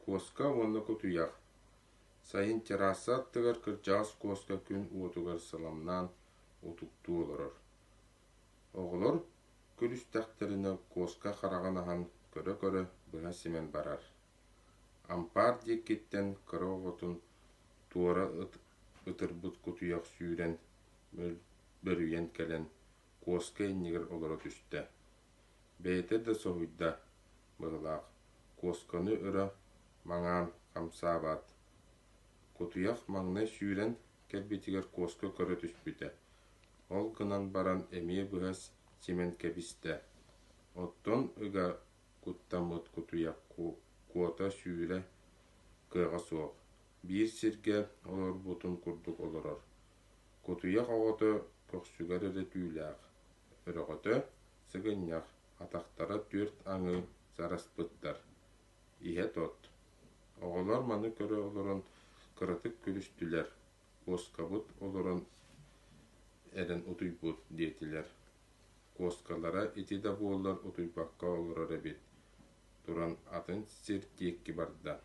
Куоска уонна кутуйах. Сайын терраса аттыгар кырдьаҕас куоска күн уотугар сыламнаан утуктуу олорор. Оҕолор күлүстэхтэринэ куоска хараҕын аһан көрө-көрө быһа симэн барар. Ампаар диэкиттэн кыра оҕотун туора ытырбыт кутуйах сүүрэн бөрүйэн кэлэн куоска иннигэр олоро түстэ. Бэйэтэ да соһуйда быһыылаах, куосканы өрө маҥаан хамсаабат. Кутуйах маҥнай сүүрэн кэлбитигэр куоска көрө түспүтэ, ол гынан баран эмиэ быһа симэн кэбистэ. Оттон ыга куттаммыт кутуйах куота сүүрэ кыаҕа суох, биир сиргэ олорбутун курдук олорор. Кутуйах оҕото көхсүгэр эрэ түүлээх, өрөҕөтө сыгынньах, атахтара түөрт аҥы сараспыттар, иһэ тот. Оҕолор маны көрө олорон кыратык күлүстүлэр, куоскабыт олорон эрэн утуйбут диэтилэр. Куоскалара ити да буоллар утуйбакка олорор эбит, туран атын сир диэки барда.